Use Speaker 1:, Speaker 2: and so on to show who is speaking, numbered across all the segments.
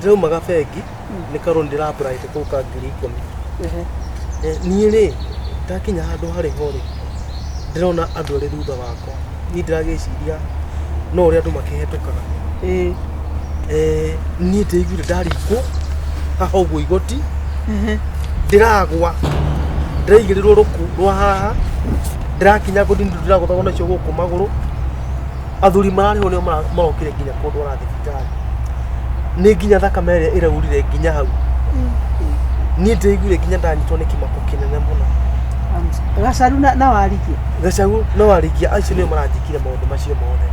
Speaker 1: Ndĩraumaga bengi nĩ karũni ndĩrapuraĩte kũu ka 10,000. Niĩ rĩ, ndakinya handũ harĩ ho rĩ, ndĩrona andũ erĩ thutha wakwa. Niĩ ndĩragĩciria no ũrĩa andũ makĩhetũkaga. Niĩ ndĩraiguire ndaringwo haha ũguo igoti, ndĩragwa, ndĩraigĩrĩrwo rũkũ rwa haha, ndĩrakinya ngũthi ndĩragũthagwo nacio gũkũ magũrũ. Athuri mararĩ ho nĩo marokire nginya kũndwara thibitarĩ. Nĩ nginya thakame ĩrĩa ĩraurire nginya hau. Niĩ ndĩraiguire nginya ndanyitwo nĩ kĩmako kĩnene mũno.
Speaker 2: Gacaru na warigia.
Speaker 1: Gacaru na warigia acio nĩo maranjĩkire maũndũ macio mothe.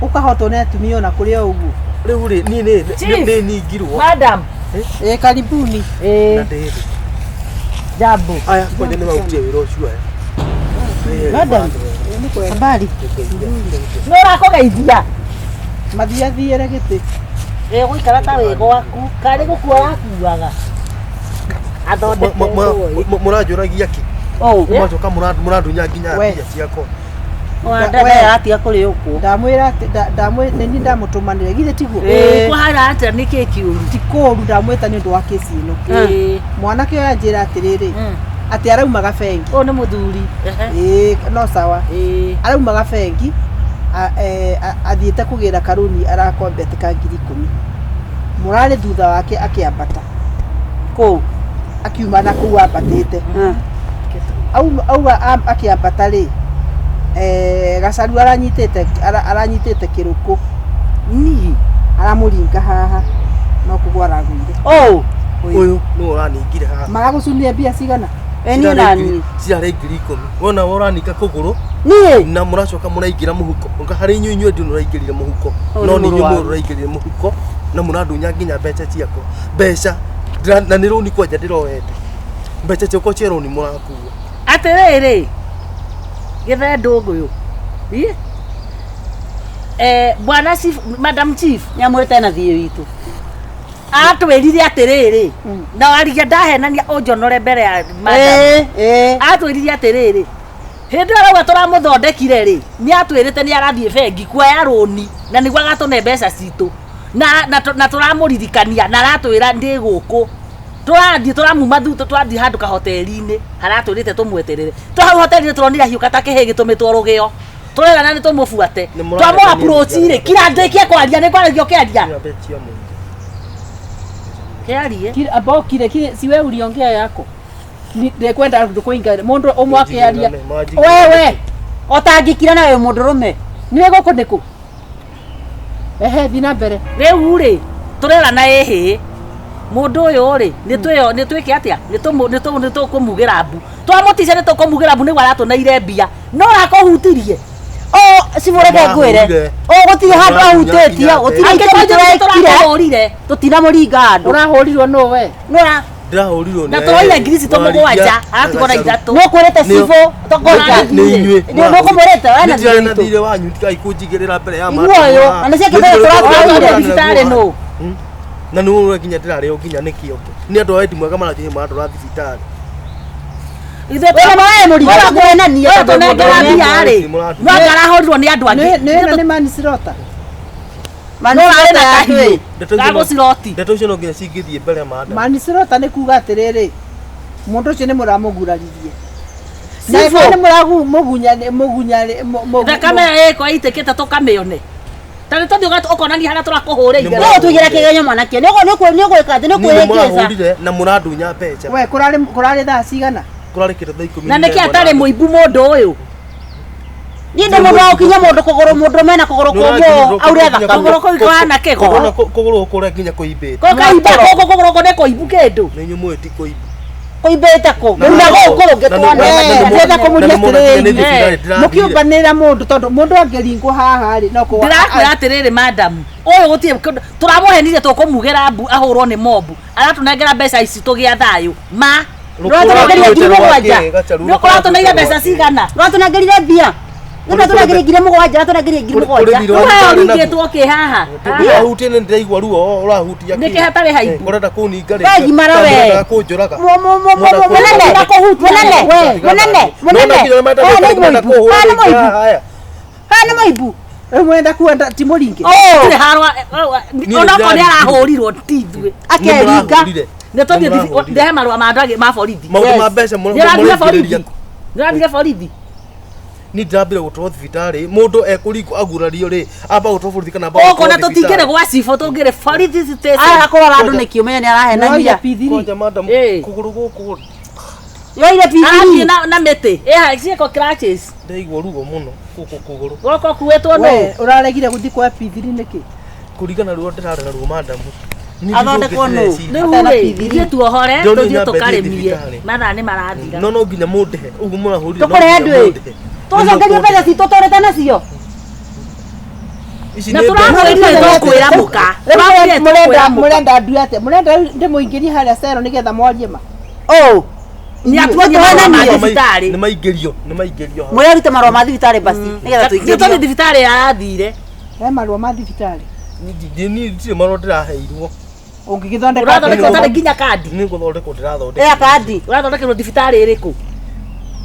Speaker 2: Ũkahotwo nĩ atumia ona kũrĩ o ũguo.
Speaker 1: Rĩu rĩ, niĩ nĩ
Speaker 3: Chief.
Speaker 1: nĩ ningirwo
Speaker 3: Madam.
Speaker 2: Ĩ karibuni.
Speaker 1: Na ndĩ thĩ.
Speaker 3: Jambo.
Speaker 1: Aya kwanja nĩ marutie wĩra ũcio aya.
Speaker 3: Madam.
Speaker 2: Nĩ kwega.
Speaker 3: Habari. Nĩ ũrakũgeithia.
Speaker 2: Mathiathiĩre gĩtĩ.
Speaker 3: Ĩ gũikara ta wĩ gwaku. Karĩ gũkua wakuaga. Athondeketwo ĩ.
Speaker 1: Mũranjũragia kĩ?
Speaker 3: Oh,
Speaker 1: Mũracoka mũrandunya nginya
Speaker 2: We.
Speaker 1: mbia ciakwa.
Speaker 2: We.
Speaker 3: Atiga kũrĩ ũkũ.
Speaker 2: Ndamwĩra atĩ nĩ niĩ ndamũtũmanĩre githĩ tiguo?
Speaker 3: Kũhana atĩa nĩkĩ kĩũru?
Speaker 2: Ti kũũru ndamwĩta nĩ ũndũ wa kĩsi ĩno. Mwanake ũyũ anjĩra atĩrĩrĩ atĩ araumaga bengi.
Speaker 3: Ũyũ nĩ mũthuri.
Speaker 2: Ĩĩ no sawa. Araumaga bengi athiĩte kũgĩra karũni arakombete ka 10,000. Mũrarĩ thutha wake akĩambata.
Speaker 3: Kũu.
Speaker 2: Akiuma na kũu ambatĩte. Auma akĩambata rĩ, Gacaru aranyitĩte aranyitĩte kĩrũkũ.
Speaker 3: Niĩ.
Speaker 2: Aramũringa haha no kũgwa aragũire.
Speaker 3: Ũũ.
Speaker 1: Ũyũ nĩwe ũraningire haha.
Speaker 2: Maragũcunire mbia cigana?
Speaker 3: Ĩ niĩ na niĩ.
Speaker 1: Cirarĩ 10,000. Wona we ũraninga kũgũrũ
Speaker 3: Niĩ.
Speaker 1: na mũracoka mũraingĩra mũhuko. Harĩ inyuĩ inyuĩ ndiũĩ ũraingĩrire mũhuko.
Speaker 3: Ũyũ
Speaker 1: No
Speaker 3: nĩ
Speaker 1: nĩ inyuĩ
Speaker 3: mũrwaru.
Speaker 1: mũndũ ũraingĩrire mũhuko na mũrandunya nginya mbeca ciakwa. Mbeca na nĩ rũni kwanja ndĩroete. Mbeca ciakwa cia rũni mũrakua.
Speaker 3: Atĩrĩrĩ, gĩthe ndũngũyũ. Ĩ? Bwana chief, Madam Chief. Nĩamwĩte na thiĩ witũ. Atwĩrire atĩrĩrĩ, na warigia ndahenania ũnjonore mbere ya madam. Atwĩrire atĩrĩrĩ, hĩndĩ ĩyo arauga tũramũthondekire rĩ, nĩ atwĩrĩte nĩ arathiĩ bengi kuoya rũni na nĩguo agatũne mbeca citũ. Na tũramũririkania na aratwĩra ndĩ gũkũ. Tũrathiĩ tũramuma thutha, tũrathiĩ handũ kahoteri-inĩ, haratwĩrĩte tũmweterere. Tũ hau hoteri-inĩ tũronire ahiũka ta kĩhĩ gĩtũmĩtwo rũgĩo. Tũrerana nĩ tũmũbuate.
Speaker 1: Nĩ mũrahenia
Speaker 3: Twamũ approach
Speaker 1: nĩ
Speaker 3: rĩ, kira ndĩkie kwaria, nĩ kwaragia ũkĩaria. Kĩarie.
Speaker 2: Kile ambao kile kile si wewe uliongea yako. Ndikwenda andũ kũinga mũndũ ũmwe akĩaria. Wewe
Speaker 4: Ũtangĩkira nawe mũndũrũme.
Speaker 2: Nĩ gũkũ nĩkũ? Ehe, thiĩ na mbere.
Speaker 3: Rĩu rĩ, tũrerana ĩhĩ. Mũndũ ũyũ rĩ, nĩ twĩyo, nĩ twĩke atĩa? Nĩ tũmũ, nĩ tũ, nĩ tũkũmugĩra mbu. Twamũtica nĩ tũkũmugĩra mbu nĩguo aratũneire mbia. No ũrakũhutirie.
Speaker 4: O, cibũreke ngwĩre.
Speaker 1: Mũrahũrire.
Speaker 4: O, gũtirĩ handũ ahutĩtie, gũtirĩ
Speaker 3: Angĩkorwo
Speaker 4: kĩndũ
Speaker 3: ithuĩ
Speaker 4: tũrekire.
Speaker 3: tũrakũhũrire.
Speaker 4: Tũtinamũringa andũ.
Speaker 2: Ũrahũrirwo nũ we?
Speaker 4: Nũra.
Speaker 1: Ndĩrahũrirwo nĩ
Speaker 3: Na tũroire ngiri citũ mũgwanja, aratigwo na ithatũ.
Speaker 4: Nĩũkwĩrĩte cibũ, tũkũnja.
Speaker 1: Nĩ inyuĩ.
Speaker 4: Nĩ ũkũmwĩrĩte, we na
Speaker 1: Nĩ ndirarĩ na
Speaker 4: thiĩ witũ.
Speaker 1: thirĩ wanyu, tigai kũnjigĩrĩra mbere ya
Speaker 4: Igua ũyũ, na nĩ ciake mbere tũratwarire.
Speaker 3: Thibitarĩ nũ?
Speaker 1: Na nĩ ũrĩa nginya ndĩrarĩo nginya nĩ kĩongo. Nĩ andũ a wendi mwega maranjĩrĩria marandwara thibitarĩ.
Speaker 3: Ithuĩ
Speaker 4: Wĩna maĩ mũrigo,
Speaker 3: Ũyũ
Speaker 4: tũkwenania
Speaker 3: ũyũ
Speaker 4: tondũ
Speaker 3: tũnengera
Speaker 4: mũndũ
Speaker 3: mbia rĩ, no anga arahũrirwo nĩ andũ angĩ.
Speaker 2: Nĩ ĩno nĩ manslaughter.
Speaker 3: No ũrarĩ na kahiũ
Speaker 1: Ndeto icio no-
Speaker 3: gagũciroti.
Speaker 1: Ndeto icio no nginya cingĩthiĩ mbere ya madam.
Speaker 2: Manslaughter nĩ kuga atĩrĩrĩ, mũndũ ũcio nĩ mũramũguraririe. Na
Speaker 3: Cibũ.
Speaker 2: nĩ mũramũgunyarĩ.
Speaker 3: Thakame ĩyo ĩko ĩitĩkĩte tũkamĩone. Ta nĩ tũthiĩ ũkonania harĩa tũrakũhũrĩire.
Speaker 4: Nĩ ũgũtũigĩra kĩgenyo mwanake, nĩ ũgwĩka atĩ, nĩ
Speaker 1: Niĩ nĩ
Speaker 4: ũkwĩhĩngĩca.
Speaker 1: mũrahũrire na mũrandunya mbeca.
Speaker 2: We kũrarĩ thaa cigana?
Speaker 1: Kũrarĩ kĩndũ thaa ikũmi
Speaker 3: Na
Speaker 1: na
Speaker 3: nĩkĩ
Speaker 1: ĩmwe na
Speaker 3: atarĩ
Speaker 1: nuthu.
Speaker 3: mũimbu mũndũ ũyũ?
Speaker 4: Niĩ ndĩ mũndũ wa gũkinya mũndũ kũgũrũ, mũndũ mena kũgũrũ kũmũ, aure thakame.
Speaker 3: Kũgũrũ kũu kũhana kĩgo.
Speaker 1: Kũgũrũ kũrĩa nginya kũimbĩte.
Speaker 3: Kũkaimba, gũkũ kũgũrũ kũ nĩ kũimbu kĩndũ.
Speaker 1: Nĩ inyuĩ mũĩ ti kũimbu.
Speaker 4: Kũimbĩte kũ? Rĩu na gũkũ rũngĩ tuone.
Speaker 2: Ndĩrenda kũmũria
Speaker 1: Na nĩ mũna nginya nĩ
Speaker 2: atĩrĩrĩ,
Speaker 1: thibitarĩ ndĩrathire.
Speaker 2: mũkĩũmbanĩra mũndũ tondũ mũndũ angĩringwo haha rĩ, no kũgwa.
Speaker 3: Ndĩrakwĩra atĩrĩrĩ madam, ũyũ gũtirĩ kĩndũ, tũramũhenirie tũkũmugĩra mbu ahũrwo nĩ mobu, aratũnengera mbeca ici tũgĩa thayũ. Ma.
Speaker 4: Ũratũnengerire 7,000.
Speaker 3: Nĩ ũratũneire mbeca cigana?
Speaker 4: Ũratũnengerire mbia. Nĩ ũratũnengerire 7,000, ũratũnengerire 7,000.
Speaker 1: Kũrĩ thirĩ wanyu
Speaker 3: Ũyũ
Speaker 1: ũtarĩ naguo.
Speaker 3: ũringĩtwo kĩ haha?
Speaker 1: Ndũrahutie nĩ ndĩraigua ruo ũrahutia
Speaker 3: Nĩkĩ hatarĩ haimbu?
Speaker 1: Ũrenda kũninga rĩ.
Speaker 4: We gimara we.
Speaker 1: Ũrenda kũnjũraga.
Speaker 4: Mũnene, mũnene, mũnene, mũnene. Aya nĩ mũimbu. Aya nĩ mũimbu. Aya nĩ mũimbu.
Speaker 2: Rĩu mwenda kuga ti mũringe.
Speaker 3: Gũtirĩ harwa
Speaker 1: Niĩ
Speaker 3: onokorwo nĩ
Speaker 1: ndĩraringirwo.
Speaker 3: arahũrirwo ti ithuĩ.
Speaker 4: Akeringa.
Speaker 1: Nĩmũrahũrire.
Speaker 3: Nĩ tũthiĩ
Speaker 1: Nĩmũrahũrire.
Speaker 3: ndehe marũa ma ndagĩ ma borithi.
Speaker 1: Maũndũ ma mbeca
Speaker 3: Nĩ ũrathire borithi.
Speaker 1: mũraingĩrĩria.
Speaker 3: Nĩ ũrathire borithi.
Speaker 1: Niĩ ndĩrambire gũtwarwo thibitarĩ mũndũ ekũringwo agurario rĩ amba gũtwarwo borithi kana amba
Speaker 3: Ũkona
Speaker 1: gũtwarwo
Speaker 3: tũtingĩrĩ gwa cibũ tũngĩrĩ borithi station.
Speaker 4: Ara kũrora andũ nĩkĩ ũmenye nĩ arahenania.
Speaker 2: Yoire P3.
Speaker 1: Kwanja madam
Speaker 3: Ĩ.
Speaker 1: kũgũrũ gũkũ
Speaker 4: Yoire
Speaker 3: Arathiĩ
Speaker 4: P3.
Speaker 3: na mĩtĩ. Ĩha ciĩko crutches.
Speaker 1: ndaigua ruo mũno gũkũ kũgũrũ
Speaker 3: Gũkũ kuĩtwo nũ?
Speaker 2: We ũraregire gũthiĩ kwa P3 nĩkĩ?
Speaker 1: kũringana ruo ndĩrarĩ naruo madam Niĩ
Speaker 4: Athondekwo
Speaker 1: ndingĩ
Speaker 4: nũ?
Speaker 1: ndĩreciria.
Speaker 3: Rĩu
Speaker 4: Atena
Speaker 3: rĩ,
Speaker 4: P3.
Speaker 3: ithuĩ tuohore
Speaker 1: Ndĩronire
Speaker 3: tũthiĩ
Speaker 1: nyambe thiĩ
Speaker 3: tũkarĩmie.
Speaker 1: thibitarĩ.
Speaker 3: Mathaa nĩ marathira.
Speaker 1: no no nginya mũndĩhe ũguo mũrahũrire no
Speaker 4: Tũkũrehe
Speaker 1: nginya
Speaker 4: ndwĩ.
Speaker 1: mũndĩhe.
Speaker 4: Tũcokerie mbeca citũ tũrĩte nacio.
Speaker 1: Ici
Speaker 3: Na
Speaker 1: nĩ
Speaker 3: tũramwĩrire
Speaker 1: mbeca.
Speaker 3: tũkwĩra mũka.
Speaker 2: Rĩu
Speaker 3: Tũramwĩrire
Speaker 2: mũrenda
Speaker 3: tũkwĩra mũka.
Speaker 2: mũrenda ndue atĩa? Mũrenda ndĩmũingĩrie harĩa cero nĩgetha mwarie ma?
Speaker 4: Ũ.
Speaker 3: Nĩ atuonie marũa ma
Speaker 4: Tũhenanie.
Speaker 3: thibitarĩ.
Speaker 1: Nĩ maingĩrio nĩ maingĩrio hau.
Speaker 4: Mwĩre arute marũa ma thibitarĩ basi nĩgetha
Speaker 3: Nĩ tũthiĩ
Speaker 4: tũingĩrio.
Speaker 3: thibitarĩ arathire.
Speaker 2: He marũa ma thibitarĩ.
Speaker 1: Niĩ ndirĩ marũa ndĩraheirwo
Speaker 2: Ũngĩgĩthondeka
Speaker 3: Ũrathondekwo
Speaker 2: atĩa?
Speaker 3: ũtarĩ nginya kandi.
Speaker 1: nĩ gũthondekwo ndĩrathondekwo
Speaker 4: Ĩya kandi.
Speaker 3: Ũrathondekerwo thibitarĩ ĩrĩkũ?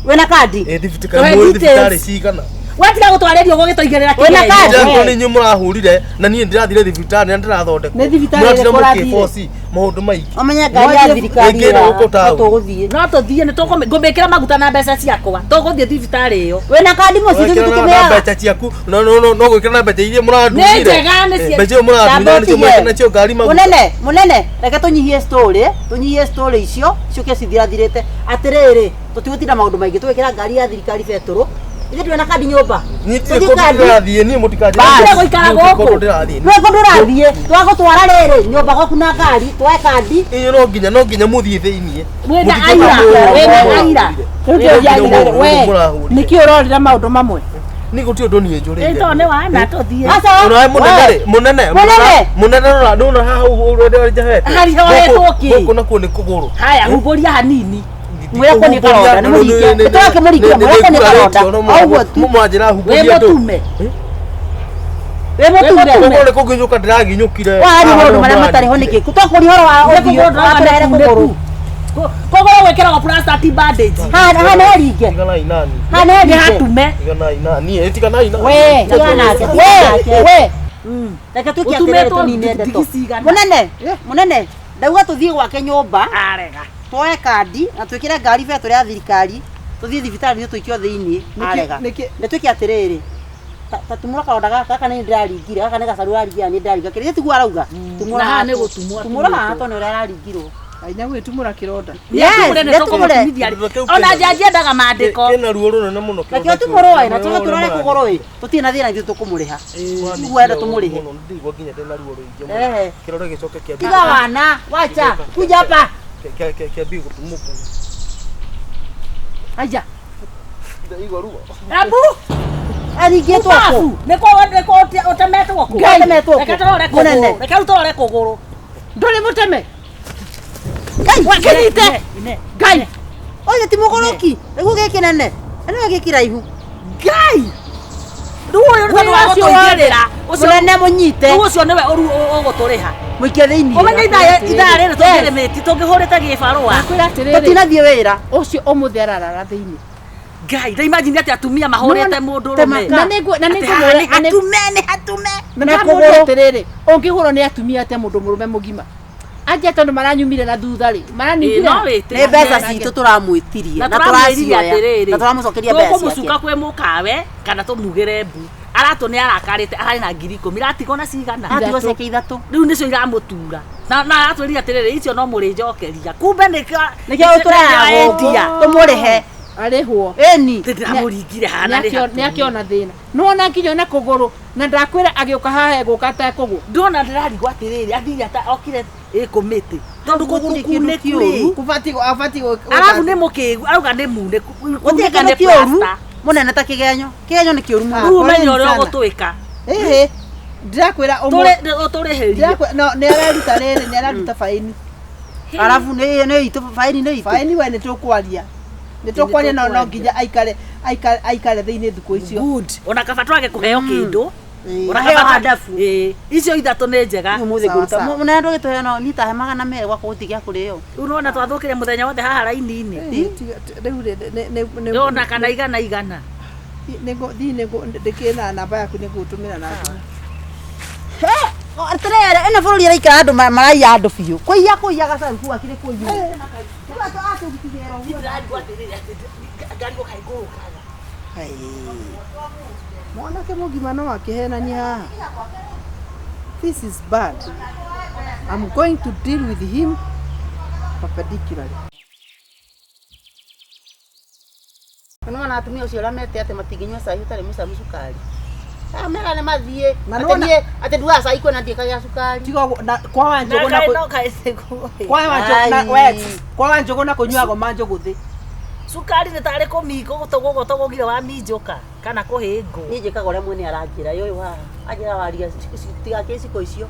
Speaker 4: Wĩna kandi.
Speaker 1: Ĩ, thibitarĩ
Speaker 3: Tũhe
Speaker 1: mũĩ
Speaker 3: details.
Speaker 1: thibitarĩ cigana
Speaker 3: Watiga gũtwarĩrio ũguo gĩtũigĩrĩra
Speaker 4: Wĩna
Speaker 3: kĩgenyo.
Speaker 4: kandi?
Speaker 1: Ndĩrakorwo nĩ inyuĩ mũrahũrire na niĩ ndĩrathire thibitarĩ na ndĩrathondekwo
Speaker 2: Nĩ thibitarĩ
Speaker 1: Mũratira
Speaker 2: ĩrĩkũ ũrathire?
Speaker 1: mũkĩboci maũndũ maingĩ
Speaker 4: Ũmenye ngari ya thirikari
Speaker 1: Ĩngĩ na gũkũ taũni.
Speaker 4: tũgũthiĩ.
Speaker 3: No tũthiĩ nĩ ngũmĩkĩra maguta na mbeca ciakwa. Tũgũthiĩ thibitarĩ ĩyo.
Speaker 4: Wĩna kandi mũciĩ tũthiĩ
Speaker 1: Wekĩra na
Speaker 4: tũkĩmĩaga.
Speaker 1: mbeca ciaku no no no no gwĩkĩra na mbeca iria mũrandugire
Speaker 3: Nĩ njega, nĩ cia-
Speaker 1: mbeca iria mũrandugire nĩcio mwekĩra nacio ngari maguta
Speaker 4: Mũnene, mũnene, reke tũnyihie story, tũnyihie story icio ciũke cithirathirĩte. Atĩrĩrĩ, tũtigũtinda maũndũ maingĩ, tũgwĩkĩra ngari ya thirikari betũrũ. Ithuĩ twĩna kandi nyũmba.
Speaker 1: Niĩ ndirĩ
Speaker 4: Tũthiĩ
Speaker 1: kũndũ
Speaker 4: kandi.
Speaker 1: ndĩrathiĩ niĩ mũtikanjĩre
Speaker 4: Bas.
Speaker 3: Tiga gũikara
Speaker 1: Niĩ gũtirĩ
Speaker 3: gũkũ.
Speaker 1: kũndũ ndĩrathiĩ
Speaker 4: Nĩ kũndũ ũrathiĩ, twagũtwara rĩrĩ nyũmba gwaku na ngari, twoe kandi.
Speaker 1: inyuĩ no nginya no nginya mũthiĩ thĩiniĩ
Speaker 3: Wĩna
Speaker 1: Mũtingĩũka
Speaker 3: aira.
Speaker 1: mũhũrwo.
Speaker 3: Wĩna aira.
Speaker 2: Rĩu ndĩũria atĩrĩrĩ, we
Speaker 1: Mũrahũrire.
Speaker 2: nĩkĩ ũrorĩra maũndũ mamwe?
Speaker 1: Niĩ gũtirĩ ũndũ niĩ njũrĩire
Speaker 3: Ĩ to nĩ wana tũthiĩ.
Speaker 4: Aca.
Speaker 1: Ũroe mũnene rĩ mũnene
Speaker 4: Mũnene.
Speaker 1: mũnene rora ndũna haha ũguo ũrĩa njahete
Speaker 3: Harĩa woetwo kĩ?
Speaker 1: gũkũ nakuo nĩ kũgũrũ
Speaker 3: Haya humbũria hanini.
Speaker 4: Mwĩre kũniĩ karonda, nĩ mũringe. Tũrakĩmũringira, mwĩre kũniĩ karonda. O ũguo tu.
Speaker 1: Mwanjĩra
Speaker 3: Wĩ
Speaker 1: humbũria ndũ
Speaker 3: mũtume.
Speaker 4: Wĩ mũtume.
Speaker 1: kũgũrũ nĩ kũnginyũka ndĩraginyũkire
Speaker 4: Waria maũndũ marĩa matarĩ ho nĩkĩ? Tũkũria ũhoro wa
Speaker 3: Nĩ
Speaker 4: ũthiũ,
Speaker 3: kũgũrũ ndĩrauga
Speaker 4: watũrehere
Speaker 3: nĩ
Speaker 4: kũgũrũ.
Speaker 3: kunĩku. Kũgũrũ gwĩkĩragwo plaster ti bandage.
Speaker 4: Haha haha nĩ heringe.
Speaker 1: Tiganai nani
Speaker 4: Haha nĩ
Speaker 3: Nĩ
Speaker 4: heringe.
Speaker 3: hatume.
Speaker 1: tiganai nani ĩ tiganai nani
Speaker 2: We,
Speaker 4: Tigana nake,
Speaker 2: we,
Speaker 4: tigana nake.
Speaker 2: we.
Speaker 4: Reke tuĩke
Speaker 3: Ũtumĩtwo
Speaker 4: atĩrĩrĩ tũnine ndeto.
Speaker 3: ndigi cigana?
Speaker 4: Mũnene, mũnene, ndauga tũthiĩ gwake nyũmba,
Speaker 3: Arega.
Speaker 4: tuoe kandi na twĩkĩre ngari betũrũ ya thirikari, tũthiĩ thibitarĩ nĩ tũikio thĩiniĩ. Arega.
Speaker 2: nĩkĩ-
Speaker 4: Nĩ twĩke atĩrĩrĩ. Ta tumũra karonda gaka, gaka nĩ ndĩraringire, gaka nĩ gacaru ũraringira nĩ ndĩraringa. Kĩrĩa tiguo arauga. Tumũra
Speaker 3: Na haha
Speaker 4: haha
Speaker 3: nĩ gũtumwo
Speaker 4: Tumũra haha
Speaker 3: atumĩtwo.
Speaker 4: tondũ nĩ ũrĩa araringirwo.
Speaker 2: Ainya gwĩtumũra kĩronda.
Speaker 4: Yes,
Speaker 3: Nĩ
Speaker 4: nĩ tumũre.
Speaker 3: tũkũmũtumithia rĩ. Ona njanji endaga mandĩko.
Speaker 1: Kĩna ruo rũnene mũno
Speaker 4: Nakĩo tumũrũe na tũge tũrore kũgũrũ ĩ. Tũtirĩ na thĩna ithuĩ tũkũmũrĩha. Tiguo enda tũmũrĩhe.
Speaker 1: Ndiguo nginya ndĩna ruo rũingĩ mũno.
Speaker 4: Ehe.
Speaker 1: Kĩrore gĩcoke kĩambie
Speaker 4: Tiga wana, wacha, kuja hapa.
Speaker 1: Kĩambie gũtumũka.
Speaker 4: Aja.
Speaker 1: Ndaigua ruo.
Speaker 3: Abu.
Speaker 4: Aringĩtwo kũ?
Speaker 3: Babu. Nĩ kũ nĩ kũ ũtemetwo kũ?
Speaker 4: Ngai. Ũtemetwo kũ?
Speaker 3: Reke tũrore
Speaker 4: Mũnene.
Speaker 3: kũgũrũ. Reke rĩu tũrore kũgũrũ.
Speaker 2: Ndũrĩ mũteme.
Speaker 4: Ngai,
Speaker 2: Wakĩnyite.
Speaker 4: Ngai. Oye ti mũgũrũki. Nĩguo gĩkĩ nene. Nĩguo gĩkĩ raihu.
Speaker 3: Ngai. Rĩu ũyũ nĩ tondũ wa
Speaker 2: Wĩra ũcio
Speaker 3: gũtũigĩrĩra. Ũcio
Speaker 4: Mũnene mũnyite.
Speaker 3: rĩu ũcio nĩwe ũgũtũrĩha.
Speaker 4: Mũikie thĩiniĩ.
Speaker 3: Ũmenye ithaa rĩrĩ tũngĩrĩmĩti tũngĩhũrĩte gĩbarũa.
Speaker 2: Nakwĩra atĩrĩrĩ,
Speaker 4: Tũtinathiĩ wĩra.
Speaker 2: ũcio ũmũthĩ ararara thĩinĩ.
Speaker 3: Ngai, ndaimagine atĩ atumia mahũrĩte mũndũ rũme.
Speaker 2: Na nĩngũ na
Speaker 3: Atĩ
Speaker 2: nĩngũmwĩra
Speaker 3: haha nĩ
Speaker 2: na nĩ-
Speaker 3: hatume nĩ hatume.
Speaker 2: na
Speaker 4: Na
Speaker 2: ndamwĩra
Speaker 4: kũgũrũ.
Speaker 2: atĩrĩrĩ, ũngĩhũrwo nĩ atumia atĩa mũndũ mũrũme mũgima? Anja tondũ maranyumire na thutha rĩ,
Speaker 3: Ĩ, no
Speaker 2: maranyumire.
Speaker 3: wĩtĩre.
Speaker 4: Nĩ mbeca citũ tũramwĩtirie
Speaker 3: Na
Speaker 4: na
Speaker 3: tũramwĩrire
Speaker 4: tũracioya
Speaker 3: atĩrĩrĩ,
Speaker 4: na tũramũcokeria mbeca
Speaker 3: tũkũmũcuka
Speaker 4: ciake.
Speaker 3: kwĩ mũkawe kana tũmugĩre mbu aratũ nĩ arakarĩte ararĩ na 10,000 aratigwo na cigana
Speaker 4: Atigwo ciake ithatũ.
Speaker 3: rĩu nĩcio iramũtura na aratwĩrire atĩrĩrĩ icio no mũrĩnjokeria kumbe nĩkĩo
Speaker 4: Nĩkĩo tũrehaga
Speaker 3: endia
Speaker 4: gũkũ tũmũrĩhe.
Speaker 2: Arĩhwo.
Speaker 4: Ĩni.
Speaker 3: ndĩramũringire hana nĩ
Speaker 2: Nĩ akĩona thĩna. Nĩwona nginya ona kũgũrũ na ndakwĩra agĩũka haha egũka atekũgũ.
Speaker 3: ndona ndĩrarigwo atĩrĩrĩ athire ata okire ĩkũmĩtĩ tondũ kũgũrũ
Speaker 4: Gũtirĩ kĩndũ
Speaker 3: kunĩku
Speaker 4: kĩũru.
Speaker 3: rĩ
Speaker 2: Kũbatiĩ abatiĩ
Speaker 3: arabu nĩ mũkĩgu arauga nĩ munĩku
Speaker 4: Gũtirĩ
Speaker 3: kunĩka
Speaker 4: kĩndũ
Speaker 3: nĩ
Speaker 4: kĩũru
Speaker 3: plaster.
Speaker 4: mũnene ta kĩgenyo. Kĩgenyo nĩ kĩũru mũno.
Speaker 3: rĩu ũmenye
Speaker 2: Poleni
Speaker 3: ũrĩa
Speaker 2: sana.
Speaker 3: ũgũtwĩka
Speaker 2: Ĩhĩ. Ndĩrakwĩra ũmũthĩ
Speaker 3: ũtũrĩhĩrie
Speaker 2: ndĩrakwĩra no nĩ araruta rĩrĩ nĩ araruta faini.
Speaker 4: Arabu nĩ nĩ itũ baini nĩ itũ.
Speaker 2: Faini we nĩ tũkwaria. Nĩ tũkwaria no no nginya aikare aikare aikare thĩinĩ thikũ icio.
Speaker 3: good ona kaba twage kũheo kĩndũ
Speaker 4: Ĩĩ.
Speaker 3: Ona
Speaker 4: Aheo
Speaker 3: kaba
Speaker 4: handabu.
Speaker 3: Ĩĩ, icio ithatũ nĩ njega
Speaker 4: Ũmũthĩ
Speaker 2: Sawa,
Speaker 4: ngũruta.
Speaker 2: sawa.
Speaker 4: Mũnene ndũgĩtũhe no niĩ tahe 200 gwakwa gũtirĩ gĩa kũrĩo.
Speaker 3: rĩu nona twathũkire mũthenya wothe haha raini-inĩ
Speaker 2: Rĩu rĩ nĩ nĩ
Speaker 3: ona kana igana igana
Speaker 2: Thiĩ ndĩkĩrĩ na namba yaku nĩngũgũtũmĩra na thimũ.
Speaker 4: Atĩrĩrĩ, ĩno bũrũri ĩraikara andũ maraiya andũ biũ. Kũiya kũiya gacaũ kau akĩrĩ kũiywo.
Speaker 2: Ai. Mwanake mũgima no akĩhenania haha. This is bad. I'm going to deal with him perpendicularly.
Speaker 4: Nĩwona atumia ũcio ũrĩa mete atĩ matingĩnyua cai ũtarĩ mũcamu cukari. Mera nĩ mathiĩ.
Speaker 2: Na
Speaker 4: Atĩ
Speaker 2: nĩwona-
Speaker 4: niĩ atĩ ndugaga cai kwena ndiĩkagĩra cukari.
Speaker 2: Tiga ũguo, na kwa Wanjũgũ na
Speaker 3: Na
Speaker 2: kũ-
Speaker 3: no kaĩ kũ-
Speaker 2: kwa Wanjũgũ na
Speaker 4: Ai.
Speaker 2: we, kwa Wanjũgũ na kũnyuagwo manjũgũ thĩ.
Speaker 3: Cukari nĩ tarĩ kũmingwo gũtũgũgwo tũgũgire wa minjũka kana kũhĩngwo.
Speaker 4: Niĩ njĩkaga ũrĩa mwene aranjĩra yũyũ haha. Anjĩra waria tigakĩre ciko icio.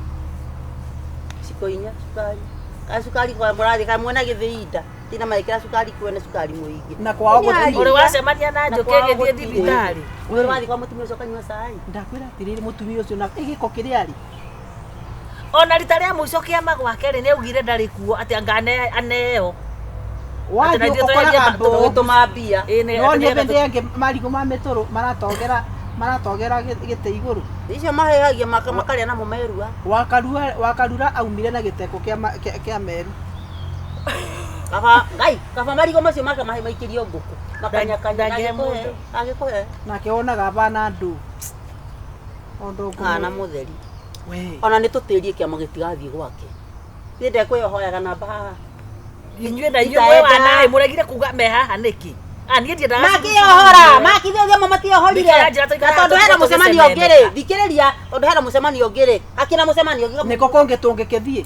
Speaker 4: Ciko inya cukari. Kana cukari kwa mũrathiĩ kana mwena gĩthĩi nda. Tina maĩkĩra cukari kwene cukari mũingĩ.
Speaker 2: Na kwao
Speaker 4: Nĩ
Speaker 2: gũtirĩ.
Speaker 4: aria.
Speaker 3: Ũrĩ wacemania na
Speaker 4: Na
Speaker 3: njũkĩ
Speaker 4: kwao
Speaker 3: ĩgĩthiĩ
Speaker 4: gũtirĩ.
Speaker 3: thibitarĩ.
Speaker 4: Ũrĩ wathiĩ kwa mũtumia ũcio ũkanyua cai.
Speaker 2: Ndakwĩra atĩrĩrĩ mũtumia ũcio na gĩko kĩrĩa arĩ.
Speaker 3: Ona rita rĩa mũico kĩama gwake rĩ nĩaugire ndarĩ kuo atĩ anga aneo.
Speaker 2: Wathiĩ
Speaker 3: na ithuĩ
Speaker 2: ũkoraga
Speaker 3: tũrendia
Speaker 2: mbũũ.
Speaker 4: Tũgĩtũma mbia.
Speaker 3: Ĩ, nĩ-
Speaker 2: No
Speaker 3: atĩ
Speaker 2: nĩ
Speaker 3: nĩgetha
Speaker 2: hĩndĩ ĩngĩ marigũ ma mĩtũrũ maratogera maratogera gĩtĩ igũrũ.
Speaker 4: Icio mahĩhagia makarĩa namo merua.
Speaker 2: Wakarua wakarura aumire na gĩteko kĩa kĩa meru.
Speaker 4: Kaba ngai kaba marigũ macio make mahe maikĩrio ngũkũ. Makanyakanya
Speaker 3: Ndangĩhe mũndũ.
Speaker 4: agĩkũhe.
Speaker 2: Nake wonaga bana ndũ. Ondo
Speaker 4: Kana mũtheri.
Speaker 2: We.
Speaker 4: Ona nĩ tũtĩrie kĩama gĩtigathiĩ gwake. Niĩ ndekwĩhoyaga namba haha.
Speaker 3: Inyuĩ na inyuĩ mwĩ wanaĩ mũregire kuga me haha nĩkĩ? Ah, niĩ ndiendaga
Speaker 4: Makĩohora, makithĩ amwe matiohorire.
Speaker 3: Nĩkĩo aranjĩra
Speaker 4: Na
Speaker 3: tũikaraga
Speaker 4: tondũ hena
Speaker 3: tũkĩcemena.
Speaker 4: mũcemanio ũngĩ rĩ, thikĩrĩria, tondũ hena mũcemanio ũngĩ rĩ, hakĩna mũcemanio ũngĩ.
Speaker 2: Nĩko kũngĩ tũngĩkĩthiĩ.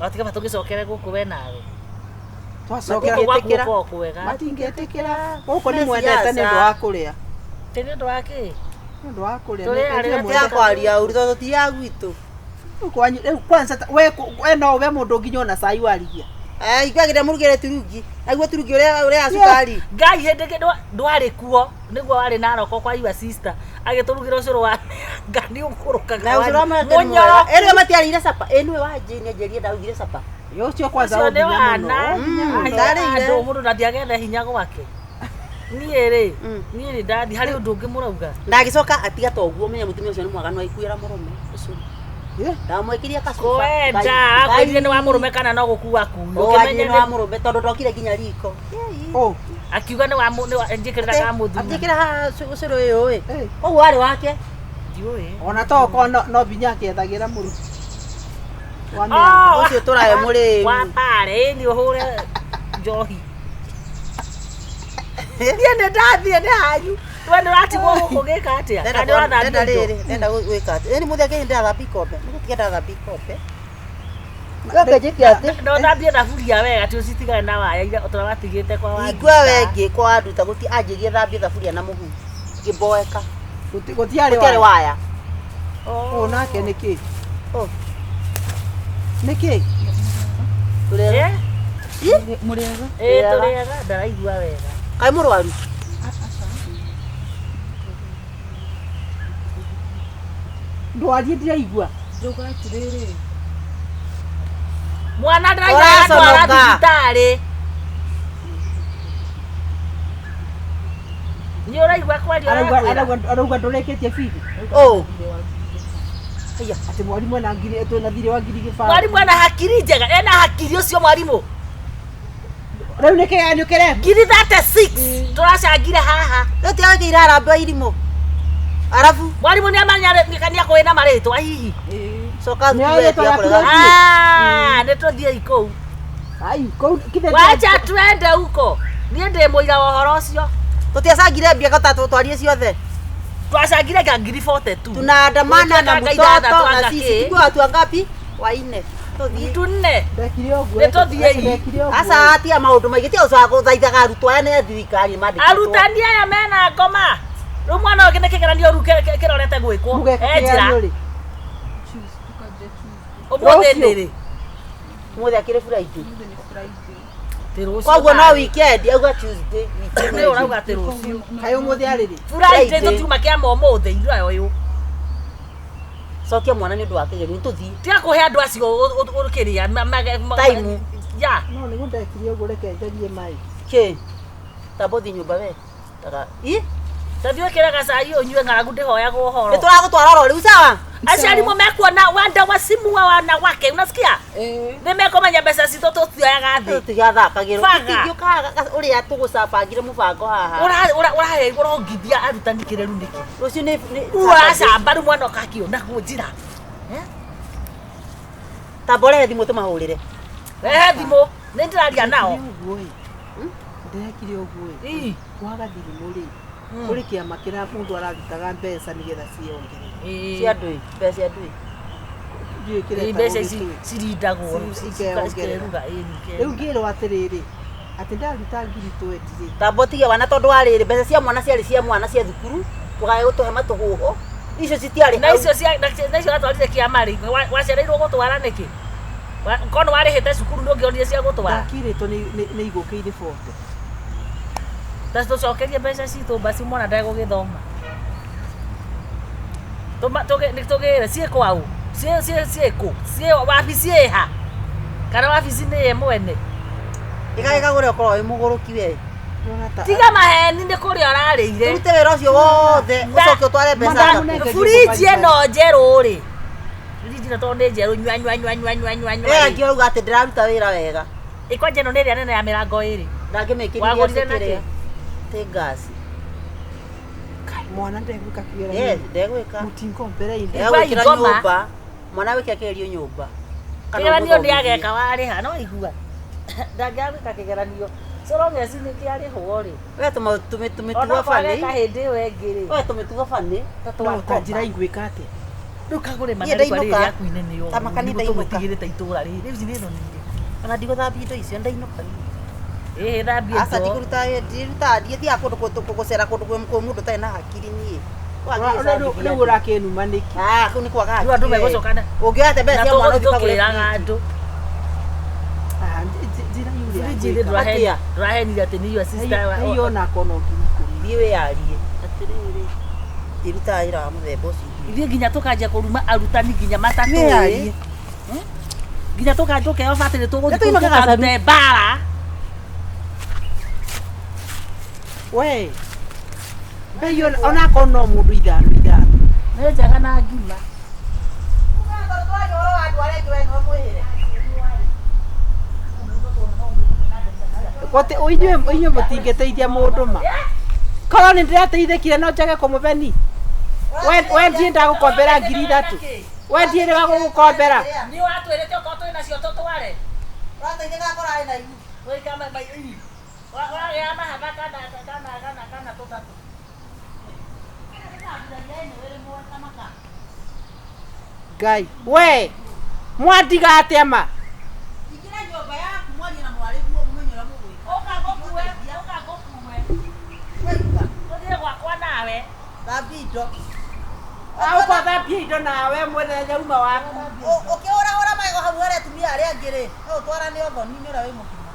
Speaker 3: Watiga tũgĩcokere gũkũ we nawe.
Speaker 2: Twacokera
Speaker 3: Gũkũ gwaku
Speaker 4: Matingĩtĩkĩra.
Speaker 3: gũkoragwo kwega.
Speaker 2: matingĩtĩkĩra. Gũkũ nĩ
Speaker 4: Nĩ
Speaker 2: mwendete nĩ ũndũ
Speaker 4: siasa.
Speaker 2: wa kũrĩa.
Speaker 3: Tĩ nĩ ũndũ wa kĩ?
Speaker 2: Nĩ ũndũ wa kũrĩa.
Speaker 3: Tũrĩa
Speaker 2: Nĩ-
Speaker 3: arĩa
Speaker 2: nĩ mwendete.
Speaker 4: Tiga kwaria ũru tondũ ti ya gwitũ.
Speaker 2: Rĩu kwanyu rĩu kwanza we we no we mũndũ nginya ona cai warigia.
Speaker 4: Ithuagĩrĩra mũrugĩre turungi. Naguo turungi ũrĩa ũrĩa cukari.
Speaker 3: Ngai hĩndĩ ĩngĩ ndwarĩ kuo nĩguo warĩ Naroko kwa your sister agĩtũrugĩra ũcũrũ wa mĩanga nĩ ũkũrũkaga
Speaker 4: Na ũcũrũ wa mũhaka nĩ
Speaker 3: mũnyoro.
Speaker 4: mwega. Ĩrĩa matiarĩire capa. Ĩ nĩwe wanjĩ nĩanjĩrire ndarugire capa.
Speaker 2: Yo ũcio kwanza
Speaker 3: Ũcio
Speaker 2: o
Speaker 3: nĩ
Speaker 2: nginya mũno.
Speaker 3: wana
Speaker 2: O nginya mũno.
Speaker 4: Ndarĩire.
Speaker 3: andũ mũndũ ndathiagethe hinya gwake. Niĩ rĩ niĩ rĩ ndathi harĩ ũndũ ũngĩ mũrauga.
Speaker 4: Na agĩcoka atiga ta ũguo menya mũtumia ũcio nĩ mwaganu aikuĩra mũrũme ũcũrũ.
Speaker 2: Yeah.
Speaker 4: Ndamwĩkĩria kacuba.
Speaker 3: Kwenda akwĩrire nĩ wa mũrũme kana no gũkua akuo.
Speaker 4: Ũkĩmenya nĩ wa mũrũme tondũ ndokire nginya riko.
Speaker 2: Oh,
Speaker 3: Akiuga nĩ wa nĩ wa njĩkĩrĩra ka mũthuri.
Speaker 4: Njĩkĩra haha ũcũrũ ũyũ ĩ.
Speaker 2: eh.
Speaker 4: Koguo warĩ wake.
Speaker 3: Ndiũĩ.
Speaker 2: Ona to okorwo no binya akĩethagĩra mũru. Wa mĩanga.
Speaker 3: Oh,
Speaker 4: Ũcio tũrae mũrĩmi.
Speaker 3: wa pare ĩ nĩ ũhũre njohi. Niĩ nĩ ndathiĩ nĩ hanyu. We nĩ ũratigwo gũkũ gĩka atĩa? Kana nĩ ũrathambia
Speaker 4: Ndenda
Speaker 3: indo?
Speaker 4: rĩrĩ, ndenda gwĩka atĩ. Ĩni mũthenya kĩhĩndĩ ndathambia ikombe. Nĩgũtiga ndathambia ikombe. Njoke njĩke atĩ.
Speaker 3: Na ũthambie thaburia wega ti ũcitigane na waya iria ũtũra watigĩte kwa Wanduta.
Speaker 4: Ingua wengĩ kwa Wanduta gũti anjĩrie thambie thaburia na mũhu. Ngĩmboeka.
Speaker 2: Gũtiarĩ
Speaker 4: Gũtiarĩ
Speaker 2: waya.
Speaker 4: waya.
Speaker 2: Ũũ nake nĩkĩ?
Speaker 4: Oh.
Speaker 2: Nĩkĩ?
Speaker 4: Tũrĩega.
Speaker 3: Eh?
Speaker 5: Mũrĩega?
Speaker 3: Ĩ tũrĩega ndaraigua wega.
Speaker 4: Kaĩ mũrwaru?
Speaker 2: Ndwarie ndiraigua.
Speaker 5: Ndauga atĩrĩrĩ,
Speaker 3: Mwana ndaraigua aratwara
Speaker 4: Ũraconoka.
Speaker 3: thibitarĩ. Nĩ ũraigua kwaria
Speaker 2: Arauga
Speaker 3: ũrakwĩra?
Speaker 2: arauga arauga ndũrĩkĩtie bithi.
Speaker 4: Oh.
Speaker 2: Haya, atĩ mwarimũ ena ngiri twĩna thirĩ wa ngiri gĩbaũ.
Speaker 3: Mwarimũ ena hakiri njega, ena hakiri ũcio mwarimũ.
Speaker 2: Rĩu nĩ kĩgeranio kĩrekwo.
Speaker 3: Ngiri 36 tũracangire haha.
Speaker 4: Rĩu tiagĩire harambee irimũ. Arabu
Speaker 3: Mwarimũ nĩ amenya nĩ akorwo na marĩtwa hihi.
Speaker 4: coka
Speaker 2: Nĩ
Speaker 4: thukuru
Speaker 2: oĩ
Speaker 4: we
Speaker 2: rĩtwa
Speaker 4: tiga
Speaker 2: rĩaku
Speaker 4: kũrega.
Speaker 2: rĩu?
Speaker 3: Ah, nĩ tũthiĩi kũu.
Speaker 2: Ai, kũu kithe
Speaker 3: Wacha twende huko. Niĩ ndĩ mũira wa ũhoro ũcio.
Speaker 4: Tũtiacangire mbia kota tũtwarie ciothe.
Speaker 3: Twacangire nga ngiri 42.
Speaker 4: Tunaandamana na
Speaker 3: Tũgĩtuĩka nga ithathatũ
Speaker 4: mtoto na
Speaker 3: anga
Speaker 4: sisi.
Speaker 3: kĩ.
Speaker 4: Tukiwa watu wangapi? Waine. Tũthiĩ.
Speaker 3: Mtu nne.
Speaker 2: Ndekire ũguo.
Speaker 3: Nĩ tũthiĩi.
Speaker 2: Ndekire ũguo.
Speaker 4: Aca tia maũndũ maingĩ tia ũcoka gũthaithaga arutwo aya nĩ a thirikari mandĩkĩtwo.
Speaker 3: Arutani aya mena ngoma. Rĩu mwana ũngĩ nĩ kĩgeranio rĩu kĩrorete gwĩkwo.
Speaker 2: Mũgeka
Speaker 3: Eh, njĩra.
Speaker 2: kĩgeranio rĩ?
Speaker 5: Tukanjia Tuesday.
Speaker 3: Ũmũthĩ
Speaker 2: Rũciũ.
Speaker 3: nĩ rĩ?
Speaker 4: Ũmũthĩ akĩrĩ Friday.
Speaker 5: Ũmũthĩ nĩ Friday.
Speaker 3: Ti rũciũ.
Speaker 4: Koguo no
Speaker 3: tarĩ.
Speaker 4: weekend auga Tuesday. weekend.
Speaker 3: Nĩ ũrauga atĩ rũciũ.
Speaker 2: Kaĩ ũmũthĩ arĩ rĩ?
Speaker 3: Friday
Speaker 4: Friday.
Speaker 3: tũtiuma kĩama ũmũthĩ ithuĩ ũyũ.
Speaker 4: Cokia mwana nĩ ũndũ wa kĩgeranio tũthiĩ.
Speaker 3: Tiga kũhe andũ acio ũkĩrĩa
Speaker 4: Time.
Speaker 3: ya
Speaker 2: No nĩguo ndekire ũguo reke njarie maĩ.
Speaker 4: Kĩ? Tamba ũthiĩ nyũmba we. Taka. Ĩ?
Speaker 3: Tathiĩ wĩkĩre gacai ũnyue ng'aragu ndĩhoyagwo ũhoro.
Speaker 4: Nĩ tũragũtwara oro rĩu sawa?
Speaker 3: Aciari mo mekuona wanda wa simu wa wanawake unasikia?
Speaker 5: Eh.
Speaker 3: Nĩ mekomenya mbeca citũ tũtioyaga thĩ.
Speaker 4: Tũtigathakagĩrwo.
Speaker 3: Baga.
Speaker 4: Tũtingĩũkaga ũrĩa tũgũcabangire mũbango haha.
Speaker 3: Ũrongithia arutani kĩreru nĩkĩ?
Speaker 4: Rũciũ nĩ
Speaker 3: Ũracamba rĩu mwana ũkakĩonagwo njĩra.
Speaker 4: Tamba ũrehe thimũ tũmahũrĩre.
Speaker 3: Rehe thimũ nĩ ndĩraria nao.
Speaker 2: Ũguo ĩ. Ndĩrekire ũguo ĩ.
Speaker 3: Ii.
Speaker 2: Kwaga thimũ rĩ. Kũrĩ kĩama kĩrĩa mũndũ ararutaga mbeca nĩgetha ciongerere.
Speaker 4: Cia ndũĩ, mbeca cia ndũĩ.
Speaker 2: Ndiũĩ kĩrĩa
Speaker 3: Ii, mbeca ici
Speaker 2: gĩtũĩ.
Speaker 3: cirindagwo
Speaker 2: Ikeongerera.
Speaker 3: cikeruga ĩĩ,
Speaker 2: Rĩu ngĩrwo atĩrĩrĩ, atĩ ndaruta ngiri 20 rĩ.
Speaker 4: Tamba ũtige wana tondũ wa rĩrĩ mbeca cia mwana ciarĩ cia mwana cia thukuru tũgae gũtũhe matũhũhũ icio citiarĩ
Speaker 3: na
Speaker 4: hau.
Speaker 3: icio cia na icio watwarire kĩama rĩ wacereirwo gũtwara nĩkĩ? Korwo warĩhĩte cukuru nĩ ũngĩonire cia gũtwara.
Speaker 2: Ndakirĩtwo nĩ igũkĩire 40.
Speaker 3: Ta tũcokerie mbeca citũ basi mwana ndegũgĩthoma. Tũgĩre ciĩ kwaũ? Ciĩ kũ? Ciĩ wabici ĩha? Kana wabici nĩ ye mwene?
Speaker 4: Ĩgagĩkagũre ũkorwo wĩ mũgũrũki we.
Speaker 2: Ndĩrona ta-
Speaker 3: Tiga maheni nĩ kũrĩa ũrarĩire.
Speaker 4: Ũrute wĩra ũcio wothe ũcoke ũtware mbeca
Speaker 2: Madam,
Speaker 4: thoko.
Speaker 3: Fridge ĩno njerũ rĩ. Fridge ĩno tondũ nĩ njerũ nyua nyua nyua nyua nyua nyua nyua.
Speaker 4: Ĩyo angĩ ũrauga atĩ ndĩraruta wĩra wega.
Speaker 3: Ĩkwanja ĩno nĩ ĩrĩa nene ya mĩrango ĩrĩ.
Speaker 4: Ndangĩmĩkĩrire
Speaker 3: Wagũrire na
Speaker 4: kĩrĩa.
Speaker 3: kĩ?
Speaker 4: Tĩ ngasi.
Speaker 2: Kai, mwana ndegwĩka
Speaker 4: Yes,
Speaker 2: kĩgeranio.
Speaker 4: ndegwĩka.
Speaker 2: Mũtingombere indo.
Speaker 4: Ndegwĩkĩra
Speaker 3: Ngoma.
Speaker 4: nyũmba. Mwana wĩke akĩgerio nyũmba. Kana
Speaker 3: Kĩgeranio nĩ
Speaker 4: ũmũthomithie.
Speaker 3: ageka warĩha no igua. Ndangĩagwĩka kĩgeranio. So long as nĩ kĩarĩhwo rĩ.
Speaker 4: We tũmĩtugo
Speaker 3: Onokorwo
Speaker 4: bani.
Speaker 3: ageka hĩndĩ ĩyo ĩngĩ rĩ.
Speaker 4: We tũmĩtugo bani.
Speaker 2: No ta njĩra ingwĩka atĩa?
Speaker 3: Rĩu kagũre
Speaker 4: Niĩ
Speaker 3: magari kwa rĩrĩ
Speaker 4: ndainũka.
Speaker 3: rĩaku inene ũguo.
Speaker 4: Ta makanitha
Speaker 3: Nĩguo
Speaker 4: inũka.
Speaker 3: tũgũtigĩrĩte itũra rĩrĩ. Rĩu ici nĩ thoni irĩkũ?
Speaker 4: Ona ndigũthambia indo icio ndainũka.
Speaker 3: Ĩĩ thambia
Speaker 4: Aca
Speaker 3: indo.
Speaker 4: ndikũruta ndiruta ndiathiaga kũndũ gũcera kũndũ kwĩ mũndũ ũtarĩ na hakiri niĩ.
Speaker 2: Rĩu ũrakĩnuma nĩkĩ?
Speaker 4: Ah, kũu nĩ kwaga
Speaker 3: Rĩu andũ
Speaker 4: hakiri we.
Speaker 3: megũcokana.
Speaker 4: Ũngĩoya te mbeca
Speaker 3: Na
Speaker 4: cia mwana
Speaker 3: tũgũthiĩ
Speaker 4: ũthiĩ ũkagũre
Speaker 3: tũkĩraga
Speaker 4: fridge.
Speaker 3: andũ.
Speaker 2: Ah, njĩra yũrĩa
Speaker 3: Fridge ĩrĩ
Speaker 2: ngwĩka.
Speaker 4: Atĩa?
Speaker 3: ndũrahenire atĩ nĩ your sister wa-
Speaker 2: Hei ona kono ngiri ikũmi.
Speaker 4: Thiĩ wĩyarie. Atĩrĩrĩ. Ndirutaga wĩra wa mũthemba ũcio.
Speaker 3: Ithuĩ nginya tũkanjia kũruma arutani nginya matatũ
Speaker 4: Wĩyarie.
Speaker 3: nginya tũkeo batĩ nĩ tũgũthiĩ
Speaker 4: Nĩ tũinũke Gacaru.
Speaker 3: tũkarute mbara.
Speaker 2: We. Mbei ona korwo no mũndũ ithano ithano.
Speaker 3: Nĩ njega na ngima.
Speaker 2: Gote inyuĩ mũtingĩteithia mũndũ ma. Korwo nĩ ndĩrateithĩkire no njage kũmũbeni. We ndiĩ ndagũkombera ngiri ithatũ. We ndiĩ wa gũgũkombera.
Speaker 3: Nĩ watwĩrĩte okorwo twĩ nacio tũtware. Wĩka ii. Wagĩa mahaba kana kana kana kana tũtatũ.
Speaker 2: Ngai. We. Mwandiga atĩa ma?
Speaker 4: Ingĩra nyũmba yaku mwarie na mwarĩguo mũmenye ũrĩa mũgwĩka.
Speaker 3: Ũka ngũkue, ũka ngũkue. Tũthiĩ gwakwa nawe.
Speaker 4: Thambia indo.
Speaker 2: Ũka thambia indo nawe mũthenya uma waku.
Speaker 4: Ũkĩhũrahũra magego hau harĩa atumia arĩa angĩ rĩ, no ũtwarane ũthoni-inĩ ũrĩa wĩ mũkima.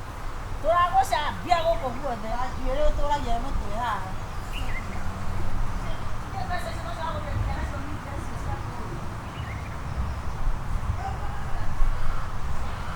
Speaker 3: Tũragũcambia gũkũ guothe.
Speaker 4: Njuĩrĩ ũtũragia mũtwe haha.